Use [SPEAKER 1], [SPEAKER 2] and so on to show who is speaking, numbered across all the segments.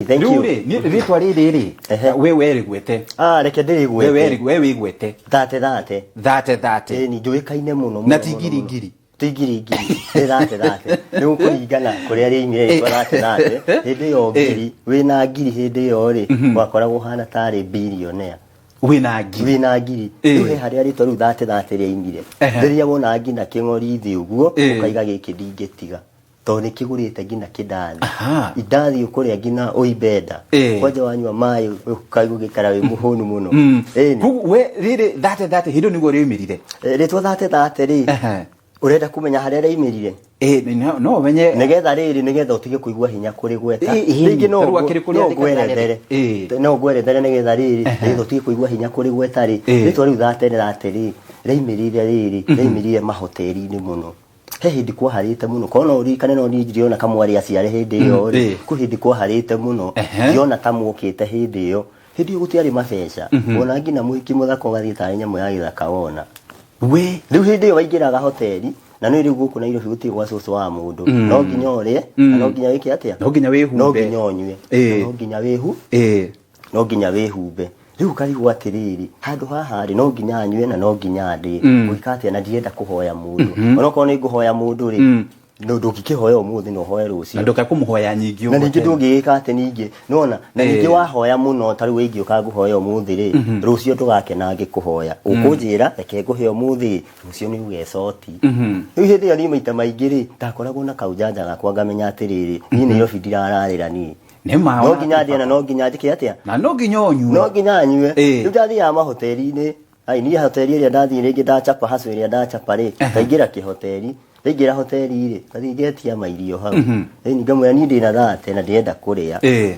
[SPEAKER 1] Thank
[SPEAKER 2] Rĩu
[SPEAKER 1] you.
[SPEAKER 2] rĩ, niĩ rĩtwa rĩrĩ rĩ,
[SPEAKER 1] Ehe.
[SPEAKER 2] we werĩgwete.
[SPEAKER 1] Ah, reke
[SPEAKER 2] We
[SPEAKER 1] ndĩrĩgwete.
[SPEAKER 2] we wĩgwete.
[SPEAKER 1] Thate thate.
[SPEAKER 2] Thate thate.
[SPEAKER 1] Ĩni njũĩkaine mũno mũno
[SPEAKER 2] Na ti
[SPEAKER 1] mũno
[SPEAKER 2] ngiri
[SPEAKER 1] mũno.
[SPEAKER 2] ngiri.
[SPEAKER 1] Ti ngiri ngiri. Nĩ thate thate. Nĩ gũkũringana kũrĩa rĩoimire rĩtwa thate thate. Hĩndĩ ĩyo ngiri, wĩna ngiri hĩndĩ ĩyo rĩ, wakoragwo ũhana tarĩ billionaire.
[SPEAKER 2] Wĩna ngiri.
[SPEAKER 1] Wĩna ngiri. Rĩu he harĩa rĩtwa rĩu thate thate rĩoimire. Rĩrĩa wona nginya kĩng'ori thĩ ũguo, ũkaiga gĩkĩ ndingĩtiga. Tondũ nĩ kĩgũrĩte nginya kĩndathi. Indathi ũkũrĩa nginya ũimbe nda. Kwanja wanyua maĩ ũkaigua ũgĩikara wĩ mũhũnu mũno. Ĩni.
[SPEAKER 2] Koguo we rĩrĩ thate thate hĩndĩ ĩyo nĩguo rĩoimĩrire.
[SPEAKER 1] Rĩtwa thate thate rĩ, ũrenda kũmenya harĩa rĩoimĩrire?
[SPEAKER 2] Ĩĩ, no, no ũmenye.
[SPEAKER 1] Nĩgetha rĩrĩ, nĩgetha ũtige kũigua hinya kũrĩgweta.
[SPEAKER 2] Ĩĩ,
[SPEAKER 1] Rĩngĩ no
[SPEAKER 2] ta rĩu akĩrĩ kũrĩa
[SPEAKER 1] no
[SPEAKER 2] thika
[SPEAKER 1] ngwerethere. No ngwerethere nĩgetha rĩrĩ, nĩgetha ũtige kũigua hinya kũrĩgweta rĩ. Rĩtwa rĩu thate thate rĩ, rĩoimĩrire rĩrĩ, rĩoimĩrire mahoteri-inĩ mũno. He hĩndĩ kwaharĩte mũno, korwo no ũririkane no niĩ ndĩrona kamwarĩ aciare hĩndĩ ĩyo rĩ, kwĩ hĩndĩ kwaharĩte mũno, ngĩona ta mokĩte hĩndĩ ĩyo. Hĩndĩ ĩyo gũtiarĩ mabeca, ona nginya mũhiki mũthaka ũgathiĩ tarĩ nyamũ ya gĩthaka wona.
[SPEAKER 2] We.
[SPEAKER 1] Rĩu hĩndĩ ĩyo waingĩraga hoteri, na nĩ rĩu gũkũ Nairobi gũtirĩ gwa cũcũ wa mũndũ, no nginya ũrĩe, na no nginya wĩke atĩa?
[SPEAKER 2] No nginya wĩhumbe.
[SPEAKER 1] No nginya ũnyue, na no nginya wĩhu. No nginya wĩhumbe. Rĩu ũkarigwo atĩrĩrĩ, handũ haha rĩ, no nginya nyue na no nginya ndĩe. Ngwĩka atĩa na ndirenda kũhoya mũndũ. Onokorwo nĩ ngũhoya mũndũ rĩ, no ndũngĩkĩhoya ũmũthĩ na ũhoe rũciũ.
[SPEAKER 2] Na ndũkae kũmũhoya nyingĩ
[SPEAKER 1] Na
[SPEAKER 2] ũguo
[SPEAKER 1] ningĩ
[SPEAKER 2] tena.
[SPEAKER 1] ndũngĩgĩka atĩ ningĩ, nĩwona, na ningĩ wahoya mũno ta rĩu ingĩũka ngũhoe ũmũthĩ rĩ, rũciũ ndũgakena ngĩkũhoya. Ũkũnjĩra reke ngũhe ũmũthĩ, rũciũ nĩ ũgecoti. Rĩu hĩndĩ ĩyo niĩ maita maingĩ rĩ, ndakoragwo na kaũnjanja gakwa ngamenya atĩrĩrĩ, niĩ Nairobi ndirararĩra niĩ.
[SPEAKER 2] Nĩ ma
[SPEAKER 1] No nginya ndĩe na no nginya njĩke atĩa?
[SPEAKER 2] Na no nginya ũnyue.
[SPEAKER 1] No nginya nyue.
[SPEAKER 2] Rĩu
[SPEAKER 1] ndathiaga mahoteri-inĩ, ai niĩ hoteri ĩrĩa ndathiĩ rĩngĩ ndachapa hustle ĩrĩa ndachapa rĩ, ngaingĩra kĩhoteri, ndaingĩra hoteri rĩ, ngathiĩ ngetia mairio hau. Ĩni ngamwĩra niĩ ndĩna thate na ndĩrenda kũrĩa.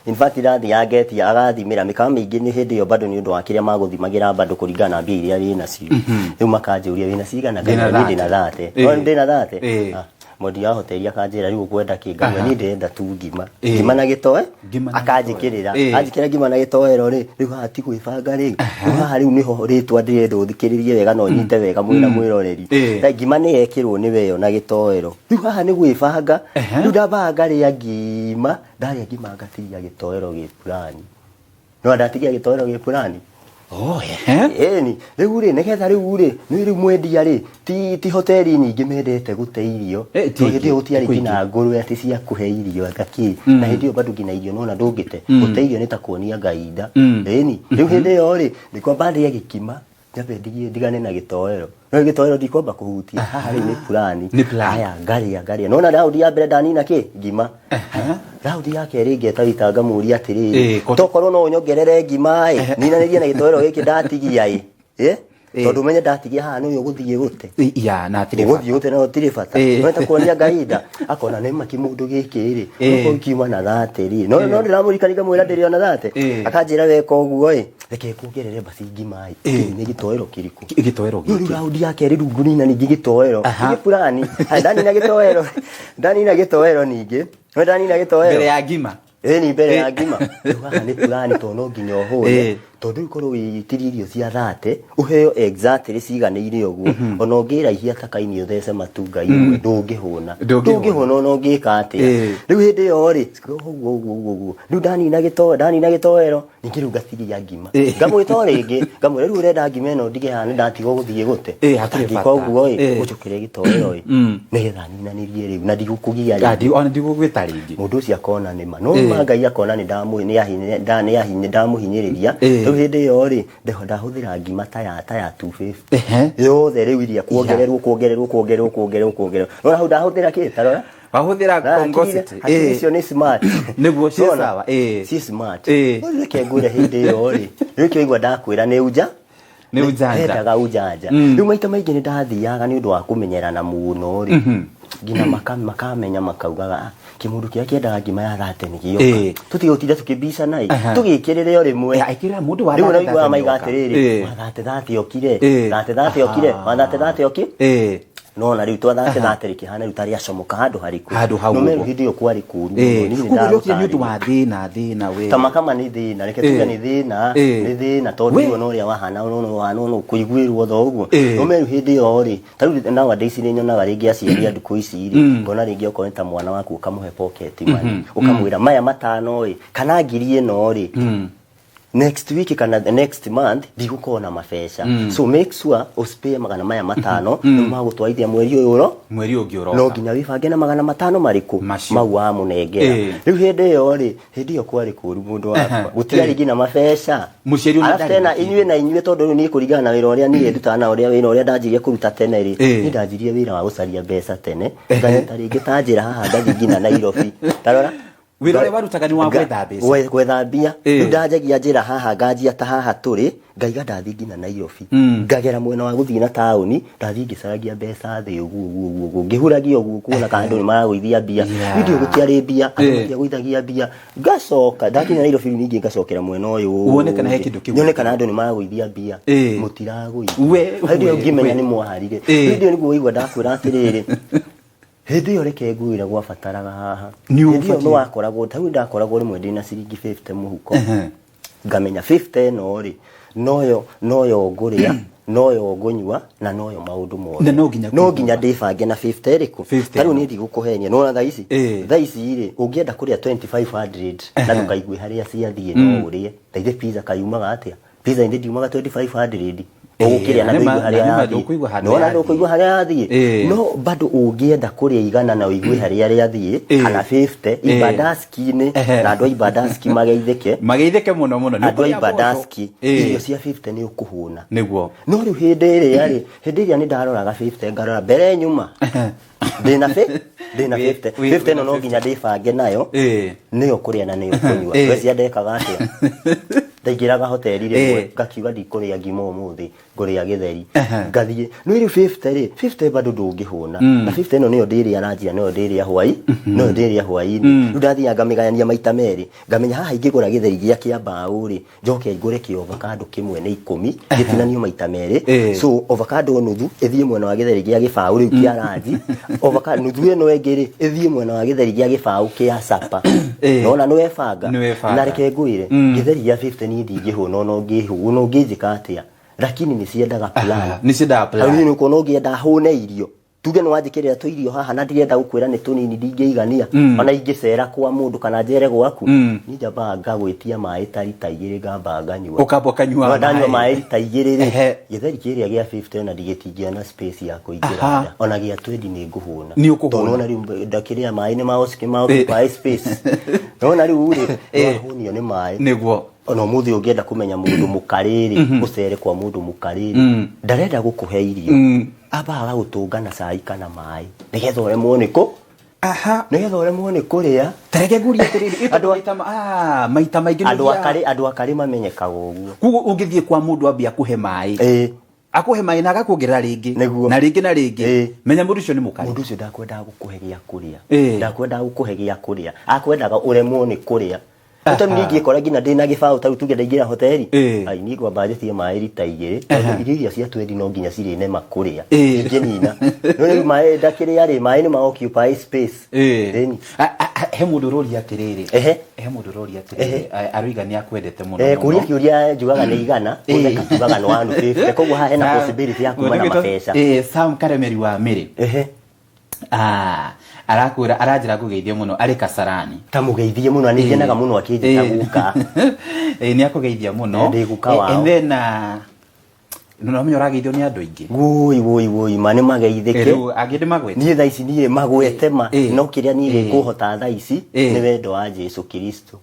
[SPEAKER 1] In fact ndathiaga ngetia agathimĩra, mĩkawa mĩingĩ nĩ hĩndĩ ĩyo bado nĩ ũndũ wa kĩrĩa magũthimagĩra bado kũringana na mbia iria wĩnacio. Rĩu makanjũria wĩna cigana,
[SPEAKER 2] Ndĩna
[SPEAKER 1] ngamwĩra niĩ ndĩna
[SPEAKER 2] thate.
[SPEAKER 1] thate. No ndĩna thate? Ah. Mwendia wa hoteli akanjĩra rĩu ũkwenda kĩ ngamwĩra niĩ ndĩrenda tu ngima. Ngima na gĩtoe
[SPEAKER 2] Ngima na
[SPEAKER 1] akanjĩkĩrĩra.
[SPEAKER 2] gĩtoero.
[SPEAKER 1] Anjĩkĩrĩra ngima na gĩtoero rĩ, rĩu haha ti gwĩbanga rĩ. Rĩu haha rĩu nĩho rĩtwa ndĩrenda ũthikĩrĩrie wega na ũnyite wega mwĩna mwĩroreri. Na ngima nĩ yekĩrwo nĩ weyo na gĩtoero. Rĩu haha nĩ gwĩbanga. Rĩu ndambaga ngarĩa ngima, ndarĩa ngima ngatigia gĩtoero gĩ fulani. No ndatigia gĩtoero gĩ fulani.
[SPEAKER 2] Oh, ehe.
[SPEAKER 1] Ĩni, rĩu rĩ, nĩgetha rĩu rĩ, nĩ rĩu mwendia rĩ, ti ti hoteli nyingĩ mendete gũte irio.
[SPEAKER 2] Eh, ti
[SPEAKER 1] Tondũ hĩndĩ ĩyo
[SPEAKER 2] ingĩ,
[SPEAKER 1] gũtiarĩ
[SPEAKER 2] ti kũingĩ.
[SPEAKER 1] nginya ngũrwe atĩ cia kũhe irio anga kĩ. Na hĩndĩ ĩyo bado nginya irio nona ndũngĩte. Gũte irio nĩ ta kuonia Ngai nda. Ĩni, rĩu hĩndĩ ĩyo rĩ, nĩ kwamba ndĩe gĩkima, nyambe ndigie ndigane na gĩtoero. No gĩtoero ndikwamba kũhutia, haha rĩu nĩ plan.
[SPEAKER 2] Nĩ plan.
[SPEAKER 1] Haya, ngarĩa, ngarĩa. Nona raundi ya mbere ndanina kĩ? Ngima. Raundi ya kerĩ ngeta waiter ngamũria atĩrĩrĩ, tokorwo no ũnyongerere ngima ĩ, ninanĩrie na gĩtoero gĩkĩ ndatigia ĩ. Tondũ ũmenye ndatigia haha nĩ ũyũ ũgũthiĩ gũte.
[SPEAKER 2] Ya, na hatirĩ
[SPEAKER 1] Ũgũthiĩ
[SPEAKER 2] bata.
[SPEAKER 1] gũte na gũtirĩ bata. No ta kuonia Ngai nda, akona nĩ ma kĩmũndũ gĩkĩ rĩ, okorwo kiuma na thate rĩ. No no ndĩramũririkania ngamwĩra ndĩrĩ ona thate. Akanjĩra weka ũguo ĩ, reke nguongerere basi ngima ĩ. Kĩu nĩ gĩtoero kĩrĩkũ?
[SPEAKER 2] Gĩtoero
[SPEAKER 1] Rĩu
[SPEAKER 2] gĩkĩ.
[SPEAKER 1] raundi ya kerĩ rĩu ngũnina ningĩ gĩtoero. Nĩ plan. Haya, ndanina gĩtoero. Ndanina gĩtoero ningĩ. No ndanina gĩtoero.
[SPEAKER 2] Mbere ya ngima.
[SPEAKER 1] Ĩni mbere ya ngima. Rĩu haha nĩ plan tondũ no nginya ũhũne. Tondũ rĩu korwo wĩitirie irio cia thate, ũheo exactly ciganĩire ũguo. Ona ũngĩraihia ta kaini ũthece matunga imwe, ndũngĩhũna.
[SPEAKER 2] Ndũngĩhũna.
[SPEAKER 1] Ndũngĩhũna ona ũngĩka atĩa. Rĩu hĩndĩ ĩyo rĩ, ũguo ũguo ũguo ũguo. Rĩu ndanina gĩtoero, ndanina gĩtoero, ningĩ rĩu ngatigia ngima. Ngamwĩta o rĩngĩ, ngamwĩra rĩu ũrenda ngima ĩno ndige haha nĩ ndatigwo gũthiĩ gũte.
[SPEAKER 2] Hatirĩ
[SPEAKER 1] Angĩka
[SPEAKER 2] bata.
[SPEAKER 1] ũguo ĩ, ũnjũkĩre gĩtoero ĩ, nĩgetha ninanĩrie rĩu na ndigũkũgia
[SPEAKER 2] Ah,
[SPEAKER 1] rĩngĩ.
[SPEAKER 2] ona ndigũgwĩta rĩngĩ.
[SPEAKER 1] Mũndũ ũcio akona nĩ ma. No ma Ngai akona nĩ ndamũ-, nĩ ahi-, nda-, nĩ ahi-, ndamũhinyĩrĩria. Rĩu hĩndĩ ĩyo rĩ, ndahũthĩra ngima ta ya, ta ya 250. Yothe rĩu iria kuongererwo, kuongererwo, kuongererwo, kuongererwo, kuongererwo. Nona hau ndahũthĩra kĩ? Ta rora.
[SPEAKER 2] Wahũthĩra
[SPEAKER 1] Na
[SPEAKER 2] kongosity.
[SPEAKER 1] hakiri icio nĩ smart.
[SPEAKER 2] Nĩguo ciĩ
[SPEAKER 1] Nona?
[SPEAKER 2] sawa,
[SPEAKER 1] Ciĩ smart.
[SPEAKER 2] Ĩĩ.
[SPEAKER 1] Reke ngwĩre hĩndĩ ĩyo rĩ, rĩu kĩo igua ndakwĩra nĩ uja.
[SPEAKER 2] Nĩ ujanja.
[SPEAKER 1] Endaga ujanja. Rĩu maita maingĩ nĩ ndathiaga nĩ ũndũ wa kũmenyerana mũno rĩ. Nginya makamenya makaugaga, ah, kĩmũndũ kĩrĩa kĩendaga ngima ya thate nĩ gĩoka. Tũtige gũtinda tũkĩbicana ĩ. Tũgĩkĩrĩre o rĩmwe.
[SPEAKER 2] Ĩkĩrĩra mũndũ wa
[SPEAKER 1] Rĩu
[SPEAKER 2] thate
[SPEAKER 1] ũraiguaga
[SPEAKER 2] thate
[SPEAKER 1] maiga
[SPEAKER 2] nĩoka.
[SPEAKER 1] atĩrĩrĩ, wa thate thate okire. Thate thate okire. Wa thate thate oki. Nona rĩu twa thate thate rĩkĩhana rĩu tarĩ acomoka handũ harĩkũ.
[SPEAKER 2] Handũ hau
[SPEAKER 1] No
[SPEAKER 2] ũguo.
[SPEAKER 1] meru hĩndĩ ĩyo kwarĩ kũru mũno. Niĩ nĩ
[SPEAKER 2] Koguo rĩokire nĩ ũndũ
[SPEAKER 1] ndagũtarĩria.
[SPEAKER 2] wa thĩna thĩna we.
[SPEAKER 1] Ta kama nĩ thĩna, reke tuge nĩ thĩna, nĩ thĩna tondũ rĩu ona ũrĩa wahana ona wahana ona kũiguĩrwo tha ũguo. No meru hĩndĩ ĩyo rĩ, ta rĩu nowadays nĩ nyonaga rĩngĩ aciari a ndukũ ici rĩ, ngona rĩngĩ okorwo nĩ ta mwana waku ũkamũhe pocket money, ũkamwĩra maya matano ĩ, kana ngiri ĩno rĩ, next week kana next month ndigũkorwo na mabeca, so make sure ũspare magana maya matano nĩ magũtwarithia mweri ũyũ ũro
[SPEAKER 2] Mweri ũngĩ ũroka.
[SPEAKER 1] No nginya wĩbange na 500 marĩkũ?
[SPEAKER 2] Macio.
[SPEAKER 1] Mau wamũnengera. Rĩu hĩndĩ ĩyo rĩ, hĩndĩ ĩyo kwarĩ kũru mũndũ wakwa, gũtiarĩ nginya mabeca.
[SPEAKER 2] Mũciari ona
[SPEAKER 1] Arabu
[SPEAKER 2] ndarĩ
[SPEAKER 1] tena
[SPEAKER 2] na kĩndũ.
[SPEAKER 1] Inyuĩ na inyuĩ, tondũ rĩu niĩ kũringana na wĩra ũrĩa niĩ ndutaga na ũrĩa wĩra ũrĩa ndanjirie kũruta tene rĩ, niĩ ndanjirie wĩra wa gũcaria mbeca tene, nganyita rĩngĩ ta njĩra haha ngathiĩ nginya Nairobi, tarora.
[SPEAKER 2] Wĩra ũrĩa warutaga nĩ wa gwetha mbeca?
[SPEAKER 1] Gwetha mbia. Rĩu ndanjagia njĩra haha, nganjia ta haha tũrĩ, ngaiga ndathiĩ nginya Nairobi, ngagera mwena wa gũthiĩ na taũni, ndathiĩ ngĩcaragia mbeca thĩ ũguo ũguo ũguo ũguo, ngĩhuragia ũguo kuona kana andũ nĩ maragũithia mbia. Hĩndĩ ĩyo gũtiarĩ mbia, andũ matiagũithagia mbia. Ngacoka ndakinya Nairobi, rĩu ningĩ ngacokera mwena ũyũ
[SPEAKER 2] Wone kana he
[SPEAKER 1] ũngĩ.
[SPEAKER 2] kĩndũ kĩu.
[SPEAKER 1] Nyone kana andũ nĩ maragũithia mbia. Mũtiragũithia. Hĩndĩ ĩyo ngĩmenya nĩ mwaharire. Hĩndĩ ĩyo nĩguo waigua ndakwĩra atĩrĩrĩ, hĩndĩ ĩyo reke ngwĩre gwabataraga haha.
[SPEAKER 2] Nĩ
[SPEAKER 1] Hĩndĩ ĩyo
[SPEAKER 2] ũbatiĩ.
[SPEAKER 1] nĩ wakoragwo ta rĩu ndakoragwo rĩmwe ndĩna ciringi 50 mũhuko, ngamenya 50 ĩno rĩ, noyo noyo ngũrĩa, noyo ngũnyua na noyo maũndũ mothe.
[SPEAKER 2] Na no nginya
[SPEAKER 1] no
[SPEAKER 2] kũigua.
[SPEAKER 1] nginya ndĩbange na 50 ĩrĩkũ?
[SPEAKER 2] 50.
[SPEAKER 1] Ta rĩu niĩ ndigũkũhenia, nĩwona thaa ici, thaa ici rĩ, ũngĩenda kũrĩa 2500 na ndũkaigue harĩa ciathiĩ, no ũrĩe ta ithe pizza kayumaga atĩa? Pizza ĩndĩ ndiumaga 2500 ũgũkĩrĩa na
[SPEAKER 2] na
[SPEAKER 1] ndũigue harĩa
[SPEAKER 2] na nĩma
[SPEAKER 1] yathiĩ.
[SPEAKER 2] ndũkũigua harĩa
[SPEAKER 1] Nĩwona
[SPEAKER 2] yathiĩ.
[SPEAKER 1] ndũkũigua harĩa yathiĩ. No bado ũngĩenda kũrĩa 100 na ũigue harĩa rĩathiĩ, kana 50 ibandaski-inĩ, na andũ a ibandaski mageithĩke.
[SPEAKER 2] Mageithĩke mũno mũno. Nĩ
[SPEAKER 1] Andũ a
[SPEAKER 2] ũkũrĩa mboco.
[SPEAKER 1] ibandaski, irio cia 50 nĩ ũkũhũna. No rĩu hĩndĩ ĩrĩa rĩ, hĩndĩ ĩrĩa nĩ ndaroraga 50, ngarora mbere nyuma, ndĩna 50, 50 ĩno
[SPEAKER 2] wĩna
[SPEAKER 1] no nginya ndĩbange nayo, nĩyo kũrĩa na nĩyo kũnyua. Wecia ndekaga atĩa? Ndaingĩraga hoteli rĩmwe, ngakiuga ndikũrĩa ngima ũmũthĩ, ngũrĩa gĩtheri. Ngathiĩ no rĩu 50 rĩ, 50 bado ndũngĩhũna, na 50 ĩno nĩyo ndĩrĩa ranjia, nĩyo ndĩrĩa hwai, nĩyo ndĩrĩa hwaĩ-inĩ. Rĩu ndathiaga ngamĩgayania maita merĩ, ngamenya haha ingĩgũra gĩtheri gĩa kĩa mbaũ rĩ, njoke ngũre kĩa avocado kĩmwe nĩ 10, gĩtinanio maita merĩ. So avocado nuthu ĩthiĩ mwena wa gĩtheri gĩa gĩbaũ rĩu kĩa ranji, avocado nuthu ĩno ĩngĩ rĩ, ĩthiĩ mwena wa gĩtheri gĩa gĩbaũ kĩa sapa. Nona nĩ webanga.
[SPEAKER 2] Nĩ webanga.
[SPEAKER 1] Na reke ngwĩre, gĩtheri gĩa 50 niĩ ndingĩhũna ona ũngĩhũna ũngĩnjĩka atĩa, lakini nĩ ciendaga plan.
[SPEAKER 2] Nĩ ciendaga plan.
[SPEAKER 1] Hau nĩ ũkuona ũngĩenda hũne irio, tuge nĩ wanjĩkĩrĩra tũirio haha na ndirenda gũkwĩra nĩ tũnini ndingĩigania, ona ingĩcera kwa mũndũ kana njere gwaku, niĩ njambaga ngagwĩtia maĩ ta rita 2, ngamba nganyua.
[SPEAKER 2] Ũkamba ũkanyua
[SPEAKER 1] No, ndanyua
[SPEAKER 2] maĩ.
[SPEAKER 1] maĩ rita 2 rĩ, gĩtheri kĩrĩa gĩa 50 ona ndigĩtingĩona space ya kũingĩra nda. Ona gĩa 20 nĩ ngũhũna.
[SPEAKER 2] Nĩ ũkũhũna.
[SPEAKER 1] Tondũ nĩwona rĩu ndakĩrĩa maĩ nĩ ma occupy space, nĩwona rĩu rĩ, nĩwahũnio nĩ maĩ. Ona ũmũthĩ ũngĩenda kũmenya mũndũ mũkarĩrĩ, ũcere kwa mũndũ mũkarĩrĩ, ndarenda gũkũhe irio, ambaga agagũtũnga na cai kana maĩ nĩgetha ũremwo nĩ kũ nĩgetha ũremwo nĩ kũrĩa.
[SPEAKER 2] Tareke ngurie atĩrĩrĩ, maita maita maingĩ nĩ
[SPEAKER 1] Andũ akarĩ, andũ akarĩ mamenyekaga ũguo.
[SPEAKER 2] Koguo ũngĩthiĩ kwa mũndũ ambia kũhe maĩ, akũhe maĩ na agakuongerera rĩngĩ, na rĩngĩ na rĩngĩ, menya mũndũ ũcio nĩ mũkarĩ.
[SPEAKER 1] Mũndũ ũcio ndakwendaga gũkũhe gĩa kũrĩa. Ndakwendaga gũkũhe gĩa kũrĩa, akwendaga ũremwo nĩ kũrĩa. Tondũ niĩ ingĩkora nginya ndĩna gĩbaũ, tarĩu tuge ndaingĩra hoteli, ai, niĩ ngwamba njĩtie maĩ rita 2, tondũ irio iria cia twendi no nginya cirĩ nema kũrĩa, ingĩnina no rĩu maĩ ndakĩrĩa rĩ, maĩ nĩ ma occupy space. Ĩni.
[SPEAKER 2] He mũndũ ũroria atĩrĩrĩ, he mũndũ ũroria atĩrĩrĩ, aroiga nĩ akwendete mũno mũno.
[SPEAKER 1] Kũria kĩũria njugaga nĩ 100, gũtheka tugaga nĩ 150, koguo haha hena possibility ya kuma na mabeca.
[SPEAKER 2] Sam Karemeri wa Mĩrĩ. Arakwĩra, aranjĩra ngũgeithie mũno, arĩ Kasarani.
[SPEAKER 1] Ta mũgeithie mũno, nĩ ngenaga mũno akĩnjĩta guka.
[SPEAKER 2] Nĩ akũgeithia mũno.
[SPEAKER 1] Ndĩ guka wao.
[SPEAKER 2] And then nĩ ũramenya ũrageithio nĩ andũ aingĩ.
[SPEAKER 1] Woi woi woi, ma nĩ mageithĩke.
[SPEAKER 2] Rĩu angĩ ndĩ magwete.
[SPEAKER 1] Niĩ thaa ici niĩ magwete ma, no kĩrĩa niĩ gĩkũhota thaa ici nĩ wendo wa Jesu Kristo,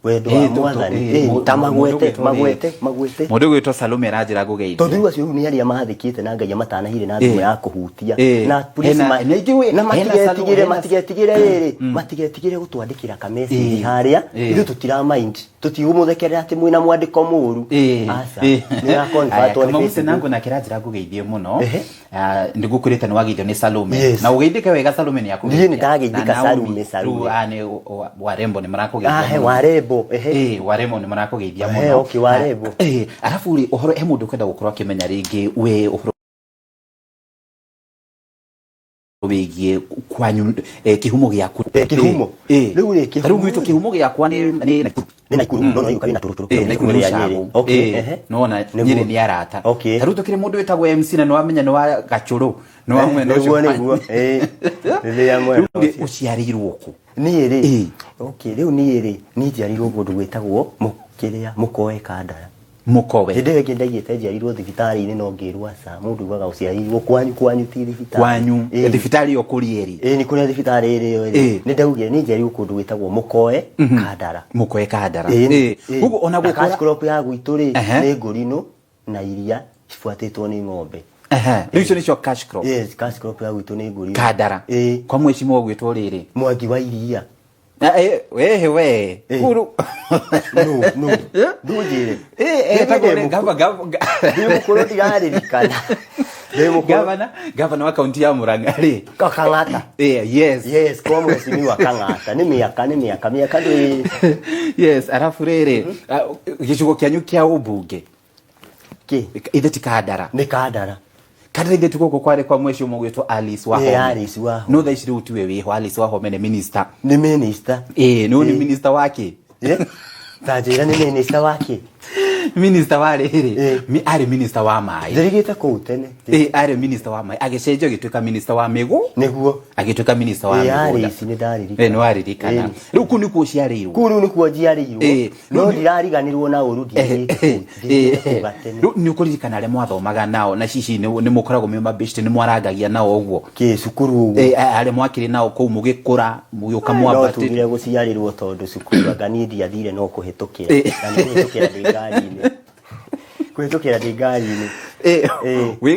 [SPEAKER 1] wendo wa Mwathani. Ta magwete, magwete, magwete.
[SPEAKER 2] Mũndũ ũgwĩtwo Salome aranjĩra ngũgeithie.
[SPEAKER 1] Tondũ rĩu acio rĩu nĩ arĩa mathĩkĩte na Ngai matanahire na thimũ ya kũhutia na please
[SPEAKER 2] na ingĩ
[SPEAKER 1] na
[SPEAKER 2] hena
[SPEAKER 1] matigetigĩre, matigetigĩre rĩrĩ, matigetigĩre gũtwandĩkĩra kamessage harĩa. Ithuĩ tũtira mind, tũtigũmũthekerera atĩ mwĩna mwandĩko mũru. Aca, nĩ ũraconvertwo nĩ
[SPEAKER 2] Kamau
[SPEAKER 1] Facebook.
[SPEAKER 2] Senango nake aranjĩra ngũgeithie mũno. Nĩngũkwĩrĩte nĩ wageithio nĩ Salome.
[SPEAKER 1] Yes.
[SPEAKER 2] Na ũgeithĩke wega, Salome nĩ akũgeithia.
[SPEAKER 1] Niĩ nĩ ndageithĩka.
[SPEAKER 2] Na Naomi,
[SPEAKER 1] Salome, Salome.
[SPEAKER 2] rĩu, nĩ warembo nĩ marakũgeithia
[SPEAKER 1] Ahe
[SPEAKER 2] mũno.
[SPEAKER 1] Warembo, ehe.
[SPEAKER 2] Warembo nĩ marakũgeithia mũno.
[SPEAKER 1] Okay, warembo.
[SPEAKER 2] Arabu rĩ, ũhoro he mũndũ ũkwenda gũkorwo akĩmenya rĩngĩ we ũhoro Wĩgiĩ kwanyu, kĩhumo gĩaku.
[SPEAKER 1] Kĩhumo.
[SPEAKER 2] Rĩu rĩ, kĩhumo. Rĩu gwitũ kĩhumo gĩakwa nĩ
[SPEAKER 1] Nakuru. Nĩ Nakuru, no no yũkaga na tũrũtũrũ.
[SPEAKER 2] Nakuru nĩ Nyĩrĩ. Nona Nyĩrĩ nĩ arata. Ta rĩu tũkĩrĩ mũndũ wĩtagwo MC na nĩwamenya nĩ wa Gachũrũ, nĩ wa mwena
[SPEAKER 1] ũcio. Nĩguo. Rĩrĩa mwena
[SPEAKER 2] Rĩu rĩ, ũciarĩirwo kũ?
[SPEAKER 1] Niĩ rĩ, okay, rĩu niĩ rĩ, niĩ njiarĩirwo kũndũ gwĩtagwo kĩrĩa, Mũkoe, Kandara.
[SPEAKER 2] Mũkowe.
[SPEAKER 1] Hĩndĩ ĩyo ĩngĩ ndaigĩte njiarĩirwo thibitarĩ-inĩ, no ngĩrwo aca, mũndũ ugaga ũciarĩirwo kwanyu, kwanyu ti thibitarĩ.
[SPEAKER 2] Kwanyu. Thibitarĩ ĩyo kũrĩ ĩrĩ?
[SPEAKER 1] Ĩĩ, nĩ kũrĩa thibitarĩ ĩrĩ ĩyo ĩrĩ. Nĩ ndaugire niĩ njiarĩirwo kũndũ gwĩtagwo Mũkoe, Kandara.
[SPEAKER 2] Mũkoe, Kandara.
[SPEAKER 1] Koguo ona Na cash crop ya gwitũ rĩ, nĩ ngũrinũ na iria cibuatĩtwo nĩ ng'ombe.
[SPEAKER 2] Rĩu icio nĩcio cash crop?
[SPEAKER 1] Yes, cash crop ya gwitũ nĩ ngũrinũ.
[SPEAKER 2] Kandara. Kwa mheshimiwa gwĩtwo rĩrĩ?
[SPEAKER 1] Mwangi wa Iria.
[SPEAKER 2] Wehe we. Kuru.
[SPEAKER 1] No, no, ndũnjĩre.
[SPEAKER 2] Etagwo
[SPEAKER 1] Ndĩ mũkũrũ, ndiraririkana. Ndĩ mũkũrũ.
[SPEAKER 2] Gavana wa kaunti ya Murang'a rĩ?
[SPEAKER 1] Kang'ata.
[SPEAKER 2] Yes.
[SPEAKER 1] Yes, kwa mheshimiwa Kang'ata. Nĩ mĩaka, nĩ mĩaka, mĩaka ndĩ.
[SPEAKER 2] Yes, arabu rĩrĩ, gĩcigo kĩanyu kĩa ũmbunge?
[SPEAKER 1] Kĩ?
[SPEAKER 2] Ithe ti Kandara?
[SPEAKER 1] Nĩ Kandara.
[SPEAKER 2] Kandara ithe ti gũkũ kwarĩ kwa mheshimiwa gwĩtwo Alice Wahome?
[SPEAKER 1] Alice Wahome.
[SPEAKER 2] No thaa ici rĩu tiwe wĩho. Alice Wahome nĩ minister.
[SPEAKER 1] Nĩ minister.
[SPEAKER 2] Ĩĩ, nĩ minister wake.
[SPEAKER 1] Ta njĩra, nĩ minister wake?
[SPEAKER 2] Minister wa rĩrĩ, arĩ minister wa maĩ.
[SPEAKER 1] Njĩrĩgĩte kũu tene.
[SPEAKER 2] Ĩĩ, arĩ minister wa maĩ, agĩcenjio agĩtuĩka minister wa mĩgũ. Agĩtuĩka minister wa mĩgũnda.
[SPEAKER 1] Alice nĩ ndaririkana.
[SPEAKER 2] Ĩĩ, nĩ waririkana. Rĩu kũu nĩkuo ũciarĩirwo?
[SPEAKER 1] Kũu rĩu nĩkuo njiarĩirwo. No ndirariganĩrwo na ũru, ndiathiĩte kũu, thiĩte kũu gatene.
[SPEAKER 2] Rĩu nĩ ũkũririkana arĩa mwathomaga nao na cici nĩ mũkoragwo mwĩ mabeshte, nĩ mwarangagia nao ũguo?
[SPEAKER 1] Kĩ cukuru ũguo?
[SPEAKER 2] Arĩa mwakĩrĩ nao kũu mũgĩkũra, mũgĩũka
[SPEAKER 1] No
[SPEAKER 2] mwambatĩte.
[SPEAKER 1] Tugire gũciarĩrwo tondũ cukuru anga niĩ ndiathire no kũhĩtũkĩra. Na nĩ kũhĩtũkĩra ndĩ ngari-inĩ. Kũhĩtũkĩra ndĩ ngari-inĩ.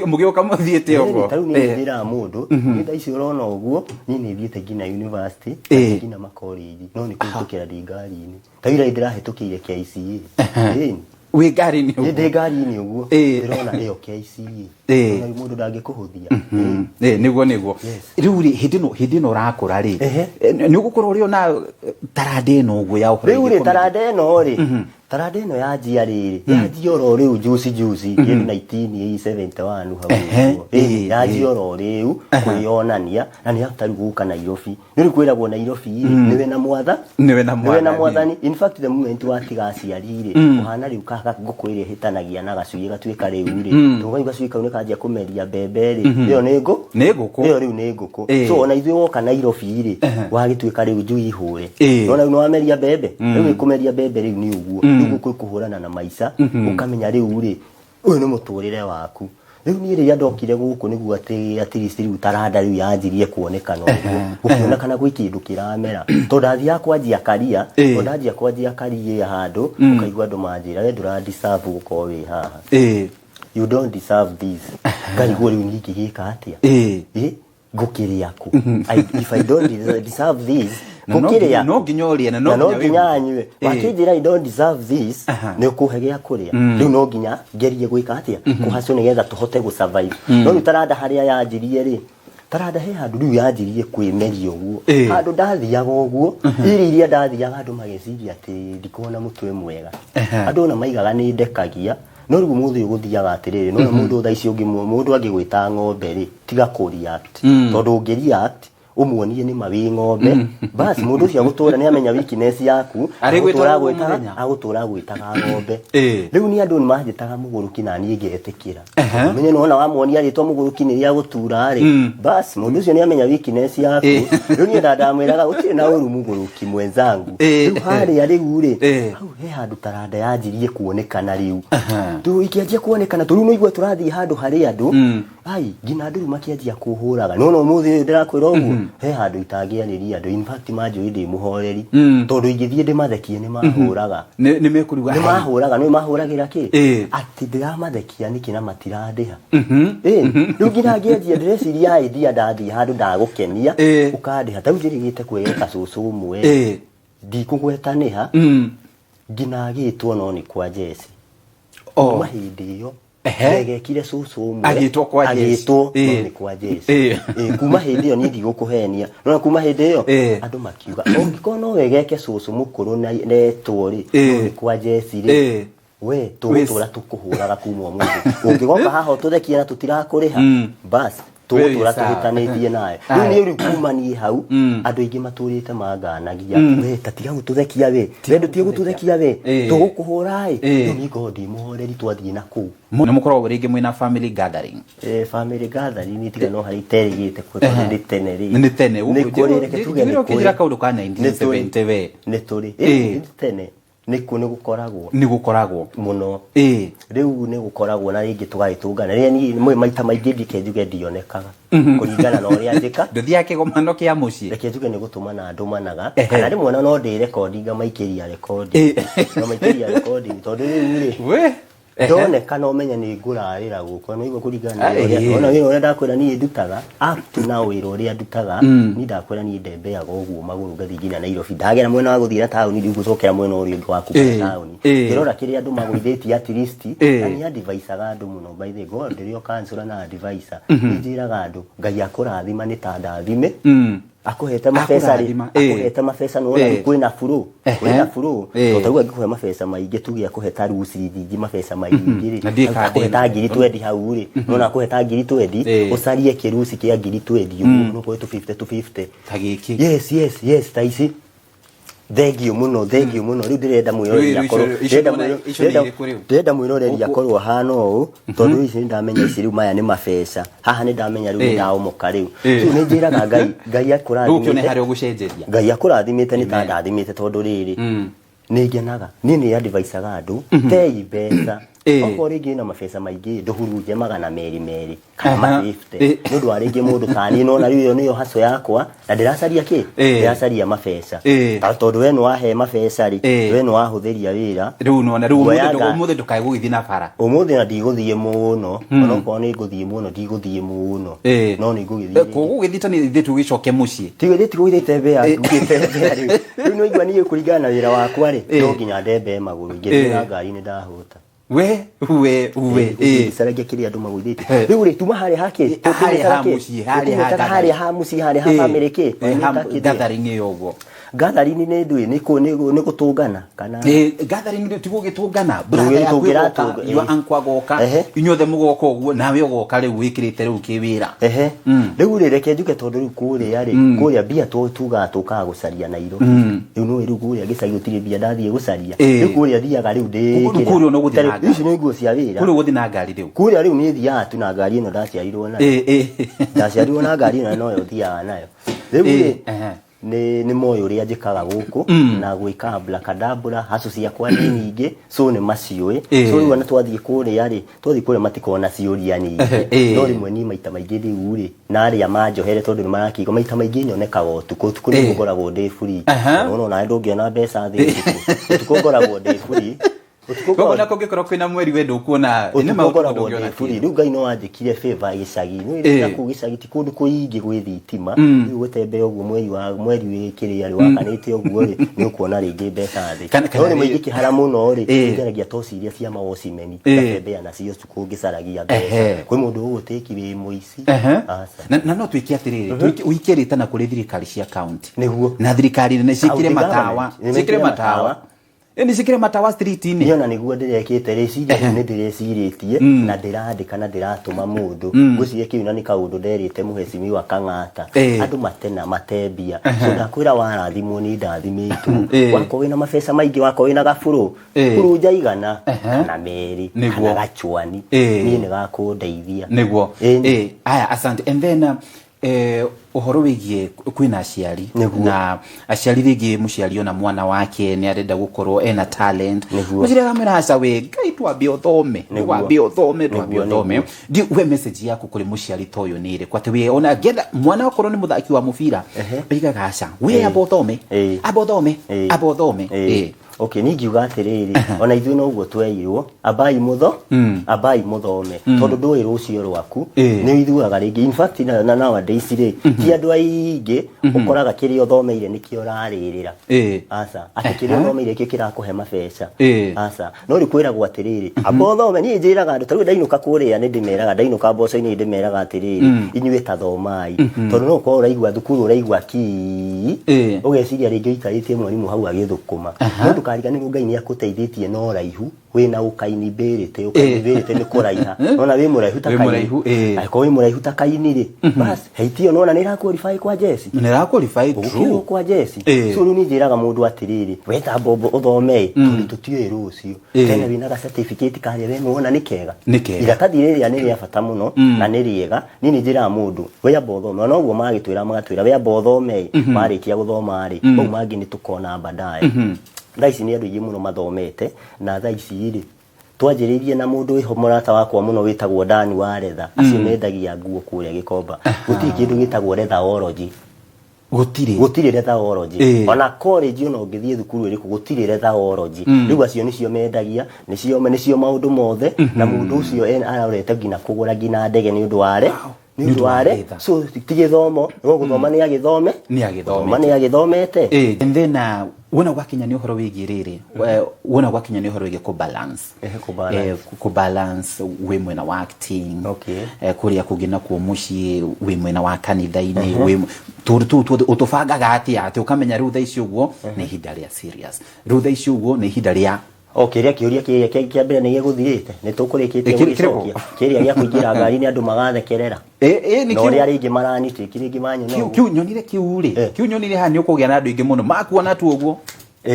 [SPEAKER 2] Mũgĩũka mũthiĩte ũguo.
[SPEAKER 1] Ta rĩu niĩ njĩraga mũndũ, niĩ thaa ici ũrona ũguo, niĩ nĩ thiĩte nginya university, nginya makorĩnji, no nĩ kũhĩtũkĩra ndĩ ngari-inĩ. Ta ira ndĩrahĩtũkĩire KICA.
[SPEAKER 2] Wĩ ngari-inĩ ũguo?
[SPEAKER 1] Ndĩ ngari-inĩ ũguo. Ndĩrona ĩyo KICA. Ona rĩu mũndũ ndangĩkũhũthia.
[SPEAKER 2] Nĩguo. Rĩu rĩ, hĩndĩ ĩno ũrakũra rĩ, nĩ ũgũkorwo ũrĩ ona taranda ĩno ũguo ya ũhoro
[SPEAKER 1] Rĩu rĩ,
[SPEAKER 2] wĩgiĩ comedy?
[SPEAKER 1] Taranda ĩno rĩ, taranda ĩno yanjia rĩrĩ, yanjia oro rĩu juicy juicy, kĩndũ 1971 hau ũguo. Yanjia oro rĩu kwĩyonania, na nĩ after rĩu gũka Nairobi. Nĩ rĩu kwĩragwo Nairobi rĩ, nĩwe na mwatha,
[SPEAKER 2] Nĩwe na
[SPEAKER 1] nĩwe na
[SPEAKER 2] mwathani.
[SPEAKER 1] Mwathani. In fact, the moment watiga aciari rĩ, ũhana rĩu kaka ngũkũ ĩrĩa ĩhĩtanagia na gacui gatuĩka rĩu rĩ, tũgaigu gacui kau nĩ kanjia kũmeria mbembe rĩ, ĩyo nĩ ngũ,
[SPEAKER 2] Nĩ ngũkũ.
[SPEAKER 1] Ĩyo rĩu nĩ ngũkũ. So ona ithuĩ woka Nairobi rĩ, wagĩtuĩka rĩu njui hũre. Nona rĩu nĩ wameria mbembe, rĩu ĩkũmeria mbembe rĩu nĩ ũguo. Rĩu gũkũ kũhũrana na maica, ũkamenya rĩu rĩ, ũyũ nĩ mũtũrĩre waku. Rĩu niĩ rĩrĩa ndokire gũkũ nĩguo atĩ at least rĩu taranda rĩu yanjirie kuonekana ũguo, gũkĩonekana gwĩ kĩndũ kĩramera, tondũ ndathiaga kwanjia karia, tondũ ndanjia kwanjia karia handũ, ũkaigua andũ manjĩra, "We ndũra deserve gũkorwo wĩ haha. You don't deserve this." Ngarigwo rĩu niĩ ingĩgĩka atĩa? Ngũkĩrĩa kũ? If I don't deserve this,
[SPEAKER 2] Na no
[SPEAKER 1] ngũkĩrĩa
[SPEAKER 2] no nginya ũrĩe na no
[SPEAKER 1] na no
[SPEAKER 2] nginya
[SPEAKER 1] nginya
[SPEAKER 2] wĩhumbe.
[SPEAKER 1] anyue. Wakĩnjĩra I don't deserve this, nĩ ũkũhe gĩa kũrĩa. Rĩu no nginya ngerie gwĩka atĩa, kũhacwo nĩgetha tũhote gũ survive. No rĩu taranda harĩa yanjirie rĩ, taranda he handũ rĩu yanjirie kwĩmeria ũguo, handũ ndathiaga ũguo, irio iria ndathiaga andũ mageciria atĩ ndikoragwo na mũtwe mwega. Andũ ona maigaga nĩ ndekagia, no rĩu mũthĩ ũyũ gũthiaga atĩrĩrĩ, nona mũndũ thaa ici ũngĩ, mũndũ angĩgwĩta ng'ombe rĩ, tiga kũ react, tondũ ũngĩ react ũmuonie nĩ ma wĩ ng'ombe, bas mũndũ ũcio agũtũra nĩ amenya weakness yaku.
[SPEAKER 2] Arĩgwĩtaga
[SPEAKER 1] Agũtũra
[SPEAKER 2] ũguo
[SPEAKER 1] agwĩtaga
[SPEAKER 2] mũthenya.
[SPEAKER 1] Agũtũra agwĩtaga ng'ombe. Rĩu nĩ andũ nĩ manjĩtaga mũgũrũki na niĩ ngetĩkĩra. Menye nĩwona wamuonia rĩtwa mũgũrũki nĩ rĩa gũtura rĩ, bas mũndũ ũcio nĩ amenya weakness yaku. Rĩu niĩ ndamwĩraga gũtirĩ na ũru, mũgũrũki mwenzangu. Rĩu harĩa rĩu rĩ, hau he handũ taranda yanjirie kuonekana rĩu. Tu ikĩanjia kuonekana tũrĩu nĩ igua tũrathiĩ handũ harĩ andũ, ai nginya andũ rĩu makĩanjia kũhũraga. No ũmũthĩ ũyũ ndĩrakwĩra ũguo, he handũ itangĩarĩria andũ. In fact, manjũĩ ndĩ mũhoreri, tondũ ingĩthiĩ ndĩmathekie nĩ mahũraga.
[SPEAKER 2] Nĩ mekũruga.
[SPEAKER 1] Nĩ mahũraga. Nĩ mahũragĩra kĩ? Atĩ ndĩramathekia nĩkĩ na matirandĩha? Rĩu nginya ngĩanjia ndĩreciria idea, ndathiĩ handũ ndagũkenia, ũkandĩha. Ta rĩu njĩrĩgĩte kwĩreka cũcũ ũmwe, ndikũgweta nĩha, nginya agĩtwo no nĩ kwa Jesse. Kuma hĩndĩ ĩyo ndegekire cũcũ ũmwe.
[SPEAKER 2] Agĩtwo kwa Jesse.
[SPEAKER 1] Agĩtwo no nĩ kwa Jesse. Kuma hĩndĩ ĩyo niĩ ndigũkũhenia, nona kuma hĩndĩ ĩyo andũ makiuga ũngĩkorwo no wegeke cũcũ mũkũrũ na netwo rĩ, no nĩ kwa Jesse rĩ, we tũgũtũra tũkũhũraga kuma ũmũthĩ. Ũngĩgoka haha ũtũthekie na tũtirakũrĩha, bas. Tũgũtũra tũhĩtanĩtie nawe. Rĩu niĩ rĩu kuma niĩ hau andũ aingĩ matũrĩte manganagia, we ta tiga gũtũthekia, we ndũtige gũtũthekia, we tũgũkũhũra ĩ. Rĩu niĩ ngorwo ndĩ mũhoreri twathiĩ na kũu.
[SPEAKER 2] Nĩ mũkoragwo rĩngĩ mwĩna family gathering?
[SPEAKER 1] Family gathering tiga no harĩa iterĩgĩte kũ tondũ nĩ tene rĩ.
[SPEAKER 2] Nĩ tene.
[SPEAKER 1] Nĩ kũrĩ, reke tuge nĩ
[SPEAKER 2] kũrĩ
[SPEAKER 1] kũrĩ.
[SPEAKER 2] Kaũndũ ka 1970 we.
[SPEAKER 1] Nĩ tũrĩ. Nĩ tene nĩ gũkoragwo.
[SPEAKER 2] Nĩ gũkoragwo
[SPEAKER 1] mũno. Rĩu nĩ gũkoragwo na rĩngĩ tũgagĩtũngana rĩrĩa niĩ maita maingĩ ndike njuge ndionekaga kũringana na ũrĩa njĩka.
[SPEAKER 2] Ndũthiaga kĩgomano kĩa mũciĩ?
[SPEAKER 1] Reke njuge nĩ gũtũmana ndũmanaga, kana rĩmwe ona no ndĩrekondi ngamaikĩria rekondi, ngamaikĩria rekondi tondũ rĩu rĩ
[SPEAKER 2] we
[SPEAKER 1] ndoneka no menye nĩ ngũrarĩra gũkũ no igua kũringana na ũrĩa ona wĩra ũrĩa ndakwĩra niĩ ndutaga up to now, wĩra ũrĩa ndutaga niĩ ndakwĩra niĩ ndembeaga ũguo magũrũ ngathiĩ nginya Nairobi, ndagera mwena wa gũthiĩ na taũni, rĩu gũcokera mwena ũrĩa ũngĩ wa kuma taũni, ngĩrora kĩrĩa andũ magũithĩtie at least. Na nĩ advisaga andũ mũno, by the God, ndĩrĩ o counselor na advisor, nĩ njĩraga andũ Ngai akũrathima nĩ ta ndathime akũhete mabeca rĩ, akũhete mabeca nĩ wona kwĩna buru, kwĩna buru to tarĩu angĩkũhe mabeca maingĩ, tuge akũhe ta rĩu ciringi mabeca maingĩ rĩ, akũhe ta ngiri twendi hau rĩ, nona akũhe ta ngiri twendi, ũcarie kĩruci kĩa ngiri twendi ũguo no kũhe 250 250
[SPEAKER 2] ta gĩkĩ.
[SPEAKER 1] Yes, ta ici. Thengio mũno, thengio mũno. Rĩu ndĩrenda mwĩroreri akorwo, ndĩrenda mwĩroreri akorwo ahana ũũ, tondũ ici nĩ ndamenya ici rĩu maya nĩ mabeca haha, nĩ ndamenya rĩu nĩ ndaomoka rĩu. Rĩu nĩ njĩraga Ngai, Ngai akũrathimĩte, Ngai akũrathimĩte nĩ ta ndathimĩte, tondũ rĩrĩ nĩ ngenaga niĩ nĩ advisaga andũ tei mbeca, okorwo rĩngĩ na mabeca maingĩ ndũhurunje magana merĩ merĩ kana ma 50 nĩ ũndũ wa rĩngĩ mũndũ ta niĩ, nona rĩu ĩyo nĩyo haco yakwa na ndĩracaria kĩ, ndĩracaria mabeca, tondũ we nĩ wahe mabeca rĩ, we nĩ wahũthĩria wĩra.
[SPEAKER 2] Rĩu nona rĩu ũmũthĩ ndũkae gũgĩthiĩ na bara.
[SPEAKER 1] Ũmũthĩ na ndigũthiĩ mũno, onokorwo nĩ ngũthiĩ mũno, ndigũthiĩ mũno, no nĩ ngũgĩthiĩ.
[SPEAKER 2] Kũgũgĩthiĩ ta nĩ ithuĩ tũgĩcoke mũciĩ.
[SPEAKER 1] Tigũthiĩ, tigũgĩthiĩ tembea, ngũgĩtembea rĩu. Rĩu nĩ waigua niĩ kũringana na wĩra wakwa rĩ, no nginya ndembee magũrũ, ingĩthiĩ na ngari nĩ ndahũta.
[SPEAKER 2] We we we
[SPEAKER 1] Gĩcaragia kĩrĩa andũ magũithĩtie rĩu rĩ, tuma harĩa hakĩ
[SPEAKER 2] harĩa ha mũciĩ,
[SPEAKER 1] harĩa ha mũciĩ, harĩa ha family kĩ.
[SPEAKER 2] Gathering ĩyo ũguo.
[SPEAKER 1] Gathering nĩ ndũĩ nĩ gũtũngana kana?
[SPEAKER 2] Gathering ti gũgĩtũngana, brother yaku ĩgoka, your uncle agoka, inyuothe mũgoka ũguo, nawe ũgoka rĩu wĩkĩrĩte rĩu kĩwĩra.
[SPEAKER 1] Rĩu rĩ, reke njuge tondũ rĩu kũrĩa rĩ, kũrĩa mbia tugaga tũkaga gũcaria Nairobi, rĩu nĩũĩ rĩu kũrĩa gĩcagi gũtirĩ mbia ndathiĩ gũcaria, rĩu kũrĩa thiaga rĩu ndĩ
[SPEAKER 2] kũrĩa no gũthiĩ na ngari.
[SPEAKER 1] Ici nĩ nguo cia wĩra.
[SPEAKER 2] Kũrĩa ũgũthiĩ na ngari rĩu?
[SPEAKER 1] Kũrĩa rĩu niĩ thiaga tu na ngari ĩno ndaciarirwo nayo, ndaciarirwo na ngari ĩno, noyo thiaga nayo rĩu rĩ. Nĩ moĩ ũrĩa njĩkaga gũkũ na gwĩka abracadabra, hacu ciakwa nĩ nyingĩ, so nĩ maciũĩ. So rĩu ona twathiĩ kũrĩa rĩ, twathiĩ kũrĩa matikoragwo na ciũria nyingĩ, no rĩmwe niĩ maita maingĩ rĩu rĩ, na arĩa manjohere tondũ nĩ marakĩigua maita maingĩ nyonekaga ũtukũ, ũtukũ nĩguo ngoragwo ndĩ free. Nona onawe ndũngĩona mbeca thĩ ũtukũ, ũtukũ ngoragwo ndĩ free.
[SPEAKER 2] Koguo na kũngĩkorwo kwĩna mweri we ndũkuona?
[SPEAKER 1] Ũtukũ ngoragwo ndĩ free. Rĩu Ngai no anjĩkire favor gĩcagi nĩ kũu gĩcagi ti kũndũ kũingĩ gwĩ thitima, rĩu gũtembea ũguo mweri wa mweri wĩ kĩrĩa rĩ wakanĩte ũguo rĩ, nĩ ũkuona rĩngĩ mbeca thĩ, no rĩmwe ingĩkĩhara mũno rĩ, ngeragia toci iria cia mawocimeni, ngatembea nacio ũtukũ ngĩcaragia mbeca. Kwĩ mũndũ ũgũtĩki wĩ mũici?
[SPEAKER 2] Aca. Na no twĩke atĩrĩrĩ, ũikie rĩtana kũrĩ thirikari cia county
[SPEAKER 1] nĩguo
[SPEAKER 2] na thirikari nene ciĩkĩre matawa, ciĩkĩre matawa, ĩni ciĩkĩre matawa street-inĩ.
[SPEAKER 1] Niĩ ona nĩguo ndĩrekĩte rĩciria rĩu, nĩ ndĩrecirĩtie na ndĩrandĩka na ndĩratũma mũndũ, ngwĩciria kĩu na nĩ kaũndũ nderĩte mũhecimiwa Kang'ata, andũ matena matembia, so ndakwĩra warathimwo nĩ ndathimĩtwo, wakorwo wĩna mabeca maingĩ, wakorwo wĩna gabũrũ, burunja igana kana merĩ kana gachwani, niĩ nĩ gakũndeithia.
[SPEAKER 2] Nĩguo. Aya, asante. And then ũhoro wĩgiĩ kwĩna aciari na aciari rĩngĩ mũciari ona mwana wake nĩ arenda gũkorwo ena talent, mũciari akamwĩra aca we Ngai twambe ũthome, twambe ũthome, twambe ũthome. Ndi we message yaku kũrĩ mũciari ta ũyũ nĩ ĩrĩkũ, atĩ we ona angĩenda mwana okorwo nĩ mũthaki wa mũbira, oigaga aca we amba ũthome, amba ũthome, amba ũthome?
[SPEAKER 1] Okay, niĩ ngiuga atĩrĩrĩ, ona ithuĩ noguo tweirwo, ambai mũtho ambai mũthome, tondũ ndũĩ rũciũ rwaku. Nĩ ũiguaga rĩngĩ, in fact na nowadays rĩ, ti andũ aingĩ ũkoraga kĩrĩa ũthomeire nĩkĩo ũrarĩrĩra. Aca, atĩ kĩrĩa ũthomeire kĩo kĩrakũhe mabeca, aca. No rĩu kwĩragwo atĩrĩrĩ, amba ũthome. Niĩ njĩraga andũ, tarĩu ndainũka kũrĩa nĩ ndĩmeraga, ndainũka mboco-inĩ nĩ ndĩmeraga atĩrĩrĩ, inyuĩ ta thomai, tondũ no ũkorwo ũraigua thukuru ũraigua kii, ũgeciria rĩngĩ ũikarĩtie mwarimũ hau agĩthũkũma, no Ndũkariganĩrwo Ngai nĩ akũteithĩtie na ũraihu, wĩna ũkaini mbĩrĩte, ũkaini mbĩrĩte nĩ kũraiha. Nona wĩ mũraihu ta
[SPEAKER 2] Wĩ
[SPEAKER 1] kaini.
[SPEAKER 2] mũraihu, ĩĩ.
[SPEAKER 1] Angĩkorwo wĩ mũraihu ta kaini rĩ, bas heiti ĩyo nona nĩ ĩra qualify kwa jeci.
[SPEAKER 2] Nĩ ra qualify.
[SPEAKER 1] Ũgũkĩrwo
[SPEAKER 2] True.
[SPEAKER 1] kwa jeci. So rĩu niĩ njĩraga mũndũ atĩrĩrĩ, we ta mbombo ũthome ĩ, tondũ tũtiũĩ rũciũ. Tena wĩna ga certificate karĩa we nĩwona nĩ kega.
[SPEAKER 2] Nĩ kega.
[SPEAKER 1] Iratathi rĩrĩa nĩ rĩa bata mũno na nĩ rĩega. Niĩ nĩ njĩraga mũndũ we amba ũthome, ona ũguo magĩtwĩra magatwĩra we amba ũthome ĩ, warĩkia gũthoma rĩ, mau mangĩ nĩ tũkona baadaye. Thaa ici nĩ andũ aingĩ mũno mathomete, na thaa ici rĩ, twanjĩrĩirie na mũndũ wĩho mũrata wakwa mũno wĩtagwo Dani wa Retha, acio mendagia nguo kũrĩa Gĩkomba. Gũtirĩ kĩndũ gĩtagwo letherology.
[SPEAKER 2] Gũtirĩ.
[SPEAKER 1] Gũtirĩ letherology. Ona college ona ũngĩthiĩ thukuru ĩrĩkũ gũtirĩ letherology. Rĩu acio nĩcio mendagia, nĩcio maũndũ mothe, na mũndũ ũcio arorete nginya kũgũra nginya ndege nĩ ũndũ wa re. Nĩ ũndũ wa re. So ti gĩthomo, no gũthoma nĩ agĩthome.
[SPEAKER 2] Nĩ agĩthomete.
[SPEAKER 1] Gũthoma nĩ agĩthomete.
[SPEAKER 2] And then wona gwakinya nĩ ũhoro wĩgiĩ rĩrĩ, wona gwakinya nĩ ũhoro wĩgiĩ kũ-balance.
[SPEAKER 1] Kũ-balance.
[SPEAKER 2] Kũ-balance wĩ mwena wa acting. Kũrĩa kũngĩ nakuo mũciĩ wĩ mwena wa kanitha-inĩ, wĩ tũndũ tũu tuothe ũtũbangaga atĩa atĩ ũkamenya rĩu thaa ici ũguo nĩ ihinda rĩa serious, rĩu thaa ici ũguo nĩ ihinda rĩa
[SPEAKER 1] O kĩrĩa kĩũria kĩrĩa kĩa mbere nĩ gĩgũthirĩte, nĩ tũkũrĩkĩtie
[SPEAKER 2] Kĩrĩkũ?
[SPEAKER 1] gũgĩcokia. Kĩrĩa gĩa kũingĩra ngari-inĩ andũ magathekerera.
[SPEAKER 2] Nĩ
[SPEAKER 1] Na
[SPEAKER 2] kĩu.
[SPEAKER 1] ũrĩa rĩngĩ maranitĩki rĩngĩ manyona
[SPEAKER 2] Kĩu,
[SPEAKER 1] ũguo.
[SPEAKER 2] kĩu nyonire kĩu rĩ, kĩu nyonire haha nĩ ũkũgĩa na andũ aingĩ mũno makuona tu ũguo.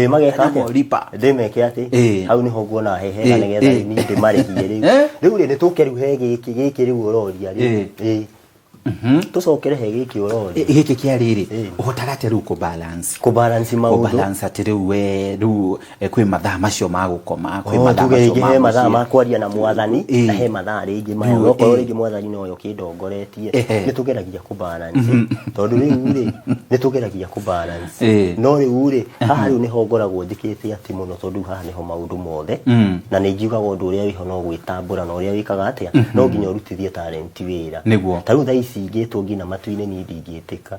[SPEAKER 1] Mageka
[SPEAKER 2] Namo
[SPEAKER 1] atĩa?
[SPEAKER 2] lipa.
[SPEAKER 1] Ndĩmeke atĩ? Hau nĩho nguona he hega nĩgetha niĩ ndĩmarĩhie rĩu. Rĩu rĩ, nĩ tũke rĩu he gĩkĩ, gĩkĩ rĩu ũroria rĩ. Tũcokere he gĩkĩ ũroria.
[SPEAKER 2] Gĩkĩ kĩa rĩrĩ, ũhotaga atĩa rĩu kũ-balance?
[SPEAKER 1] Kũ-balance maũndũ.
[SPEAKER 2] Kũ-balance atĩ rĩu we, rĩu, kwĩ mathaa macio ma gũkoma, kwĩ
[SPEAKER 1] Oh,
[SPEAKER 2] mathaa
[SPEAKER 1] tuge
[SPEAKER 2] macio
[SPEAKER 1] rĩngĩ
[SPEAKER 2] ma
[SPEAKER 1] he mathaa
[SPEAKER 2] mũciĩ.
[SPEAKER 1] ma kwaria na mwathani, na he mathaa rĩngĩ maya.
[SPEAKER 2] Rĩu,
[SPEAKER 1] Okorwo rĩngĩ mwathani nowe ũkĩndongoretie, nĩ tũgeragia kũ-balance. Tondũ rĩu rĩ, nĩ tũgeragia kũ-balance. No rĩu rĩ, haha rĩu nĩho ngoragwo njĩkĩte atĩ mũno, tondũ haha nĩho maũndũ mothe. Na nĩ ngiugaga ũndũ ũrĩa wĩho no gwĩtambũra, na ũrĩa wĩkaga atĩa, no nginya ũrutithie talent wĩra. Ta rĩu thaa ici ingĩtwo nginya matu-inĩ niĩ ndingĩtĩka.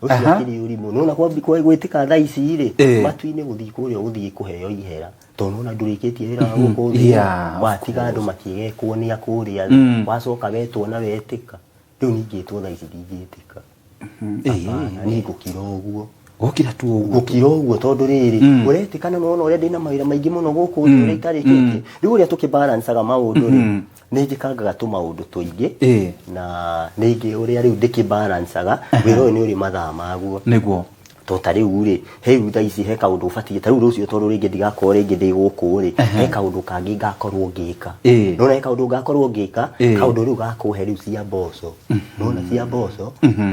[SPEAKER 1] Ũcio akĩrĩ ũrimũ. Nĩwona kwa gwĩtĩka thaa ici rĩ, matu-inĩ gũthiĩ kũrĩa ũgũthiĩ kũheo ihera. Tondũ nĩwona ndũrĩkĩtie wĩra wa gũkũ thĩ. Watiga andũ makĩgekwo nĩ a kũrĩa thĩ. Wacoka wetwo na wetĩka. Rĩu ningĩtwo thaa ici ndingĩtĩka. Hapana, niĩ ngũkira ũguo.
[SPEAKER 2] Gũkira tu ũguo.
[SPEAKER 1] Gũkira ũguo tondũ rĩrĩ, ũretĩkana nĩwona ũrĩa ndĩna mawĩra maingĩ mũno gũkũ thĩ ũrĩa itarĩkĩtie. Rĩu ũrĩa tũkĩbalancaga maũndũ rĩ, nĩ njĩkangaga tũmaũndũ tũingĩ, na ningĩ ũrĩa rĩu ndĩkĩbalancaga, wĩra ũyũ nĩ ũrĩ mathaa maguo. To ta rĩu rĩ, he rĩu thaa ici he kaũndũ ũbatiĩ, ta rĩu rũciũ tondũ rĩngĩ ndigakorwo rĩngĩ ndĩ gũkũ rĩ, he kaũndũ kangĩ ngakorwo ngĩka. Nĩwona he kaũndũ ngakorwo ngĩka, kaũndũ rĩu gakũhe rĩu cia mboco. Nĩwona cia mboco?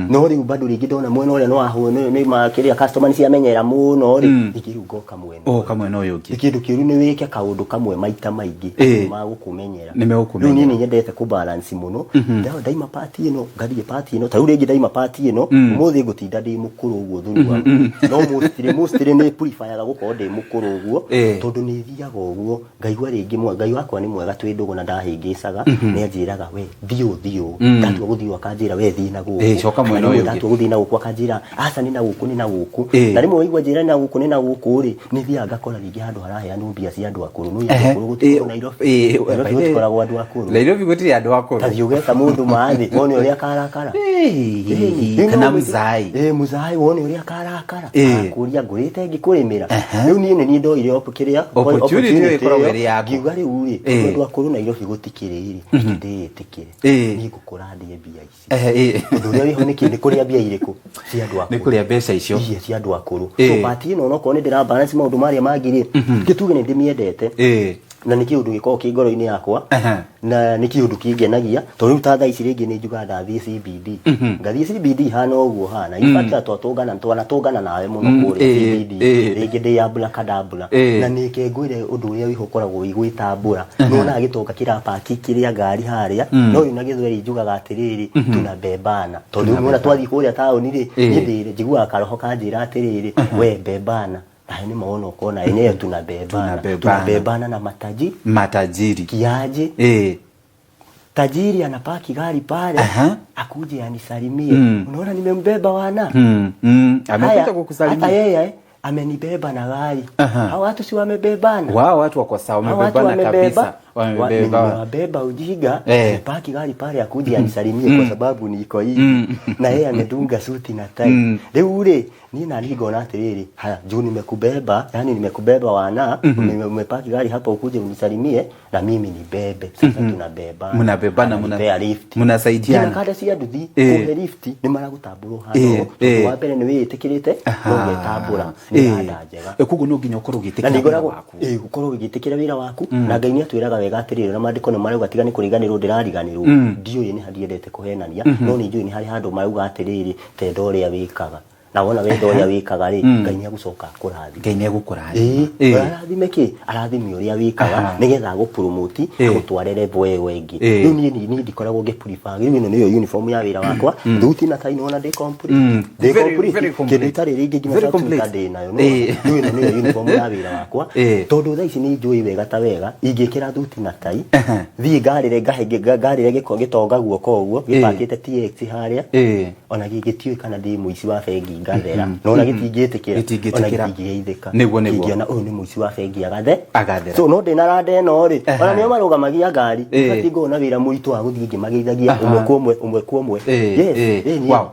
[SPEAKER 1] No rĩu bado rĩngĩ ndona mwena ũrĩa nĩwahwo, nĩ ma kĩrĩa customer nĩciamenyera mũno rĩ, rĩngĩ rĩu ngoka mwena ũyũ.
[SPEAKER 2] Oka mwena ũyũ ũngĩ.
[SPEAKER 1] Nĩ kĩndũ kĩũru nĩ wĩke kaũndũ kamwe maita maingĩ, nĩmagũkũmenyera.
[SPEAKER 2] Nĩ megũkũmenyera.
[SPEAKER 1] Rĩu niĩ nĩ nyendete kũ-balance mũno. Ndaima part ĩno, ngathiĩ part ĩno, ta rĩu rĩngĩ ndaima part ĩno, ũmũthĩ ngũtinda ndĩ mũkũrũ ũguo thurua. No mostly nĩ prefer-aga gũkorwo ndĩ mũkũrũ ũguo, tondũ nĩ thiaga ũguo, ngaigua rĩngĩ Ngai wakwa nĩ mwega twĩ ndũgũ na ndahĩngĩcaga, nĩ anjĩraga we thiĩ ũũ, thiĩ ũũ. Ndatua gũthiĩ ũũ akanjĩra we thiĩ na gũkũ.
[SPEAKER 2] Coka mwena
[SPEAKER 1] Kana
[SPEAKER 2] ũyũ ũngĩ.
[SPEAKER 1] Ndatua gũthiĩ na gũkũ akanjĩra aca nĩ na gũkũ, nĩ na gũkũ. Na rĩmwe waigua njĩra nĩ na gũkũ, nĩ na gũkũ rĩ, nĩ thiaga ngakora rĩngĩ handũ haraheanwo mbia cia andũ akũrũ. Nĩ andũ akũrũ gũtikoragwo Nairobi. Nairobi gũtikoragwo andũ akũrũ.
[SPEAKER 2] Nairobi gũtirĩ andũ akũrũ.
[SPEAKER 1] Ta thiĩ ũgeta mũndũ mathĩ, wone ũrĩa akarakara.
[SPEAKER 2] Kana mzai.
[SPEAKER 1] Mzai wone ũrĩa akarakara. Akũria ngũrĩte ngĩkũrĩmĩra. Rĩu niĩ nĩ niĩ ndoire kĩrĩa,
[SPEAKER 2] Opportunity
[SPEAKER 1] opportunity
[SPEAKER 2] ĩyo ĩkoragwo
[SPEAKER 1] ĩyo.
[SPEAKER 2] ĩrĩ yaku.
[SPEAKER 1] Ngiuga rĩu rĩ, andũ akũrũ Nairobi gũtikĩrĩ rĩ, ndĩĩtĩkĩre. Niĩ ngũkũra ndĩe mbia ici. Ũndũ ũrĩa wĩho nĩ kĩ, nĩ kũrĩa mbia irĩkũ? Cia andũ akũrũ.
[SPEAKER 2] Nĩ kũrĩa mbeca icio.
[SPEAKER 1] Iria cia andũ akũrũ. So part ĩno onokorwo nĩ ndĩra balance maũndũ marĩa mangĩ rĩ, gĩtuge nĩ ndĩmĩendete. Na nĩ kĩũndũ gĩkoragwo kĩ ngoro-inĩ yakwa. Na nĩ kĩũndũ kĩngenagia. Tondũ rĩu ta thaa ici rĩngĩ nĩ njugaga ndathiĩ CBD. Ngathiĩ CBD hana ũguo hana. In fact, twanatũngana nawe mũno kũrĩa CBD. Rĩngĩ ndĩ abracadabra. Na nĩ ke ngwĩre ũndũ ũrĩa wĩho ũkoragwo wĩ gwĩtambũra. Nĩwonaga gĩtonga kĩrapaki kĩrĩa ngari harĩa. No rĩu na gĩthweri njugaga atĩrĩrĩ, tunabebana. Tondũ rĩu nĩwona twathiĩ kũrĩa taũni rĩ, niĩ njiguaga karoho kanjĩra atĩrĩrĩ, we bebana. Na nĩ maono ũkona enyewe tunabebana.
[SPEAKER 2] Tunabebana.
[SPEAKER 1] Tunabebana na mataji.
[SPEAKER 2] Matajiri.
[SPEAKER 1] Kiaje? Tajiri anapaki gari pale, akuje anisalimie. Unaona nimembeba wana.
[SPEAKER 2] Amekuja
[SPEAKER 1] Haya,
[SPEAKER 2] kukusalimia.
[SPEAKER 1] Hata yeye amenibeba na gari. Hao watu si wamebebana?
[SPEAKER 2] Wao watu wako sawa,
[SPEAKER 1] Hao watu
[SPEAKER 2] wamebebana
[SPEAKER 1] wamebeba.
[SPEAKER 2] kabisa. Wamebeba.
[SPEAKER 1] Nimewabeba ujinga. Nimepaki gari pale akuje anisalimie kwa sababu niko hivi na yeye amedunga suti na tai. Rĩu rĩ, niĩ nani ngona atĩrĩrĩ, haya, juu nimekubeba, yani nimekubeba wana, umepaki gari hapa ukuje unisalimie na mimi nibebe. Sasa tunabeba.
[SPEAKER 2] Mnabebana,
[SPEAKER 1] Ananipea lift.
[SPEAKER 2] mnasaidiana.
[SPEAKER 1] Nginya kanda cia nduthi kũhe lift nĩ maragũtambũra ũhana ũũ, tondũ wa mbere nĩ wĩĩtĩkĩrĩte no ũgetambũra nĩ randa njega.
[SPEAKER 2] Koguo no nginya ũkorwo
[SPEAKER 1] Na
[SPEAKER 2] ũgĩtĩkĩra wĩra
[SPEAKER 1] nĩngoragwo
[SPEAKER 2] waku.
[SPEAKER 1] Gũkorwo ũgĩtĩkĩra wĩra waku, na Ngai nĩ atwĩraga wega atĩrĩrĩ, na maandĩko nĩ marauga, tiga nĩ kũriganĩrwo ndĩrariganĩrwo, ndiũĩ nĩ handiendete kũhenania, no nĩ njũĩ nĩ harĩ handũ marauga atĩrĩrĩ, tenda ũrĩa wĩkaga, na wona wenda ũrĩa wĩkaga rĩ, Ngai nĩ agũcoka akũrathime.
[SPEAKER 2] Ngai nĩ egũkũrathima.
[SPEAKER 1] Arathime kĩ? Arathime ũrĩa wĩkaga nĩgetha agũpromote, agũtware level ĩyo ĩngĩ. Rĩu niĩ ndikoragwo ngĩ prefer. Rĩu ĩno nĩyo uniform ya wĩra wakwa, thuti na tai, nĩwona ndĩ complete. Ndĩ
[SPEAKER 2] Very,
[SPEAKER 1] complete.
[SPEAKER 2] very complete.
[SPEAKER 1] Kĩndũ itarĩ rĩngĩ nginya
[SPEAKER 2] Very
[SPEAKER 1] tracksuit
[SPEAKER 2] complete.
[SPEAKER 1] ndĩ nayo. Rĩu ĩno nĩyo uniform ya wĩra wakwa, tondũ thaa ici nĩ njũĩ wega ta wega ingĩkĩra thuti na tai thiĩ ngarĩre ngahe ngarĩre gĩko gĩtonga guoko ũguo gĩpakĩte TX harĩa, ona gĩtiũĩ kana ndĩ mũici wa bengi ngathera, nona gĩtingĩtĩkĩra, ona
[SPEAKER 2] Gĩtingĩtĩkĩra.
[SPEAKER 1] gĩtingĩgeithĩka.
[SPEAKER 2] Nĩguo.
[SPEAKER 1] Kĩngĩona ũyũ nĩ mũici wa bengi agathe
[SPEAKER 2] Agathera.
[SPEAKER 1] So no ndĩna randa ĩno rĩ, ona nĩo marũgamagia ngari, batiĩ ngorwo na wĩra mũritũ wa gũthiĩ ngĩmageithagia ũmwe kwa ũmwe, ũmwe kwa ũmwe. Yes, niĩ.
[SPEAKER 2] Wow.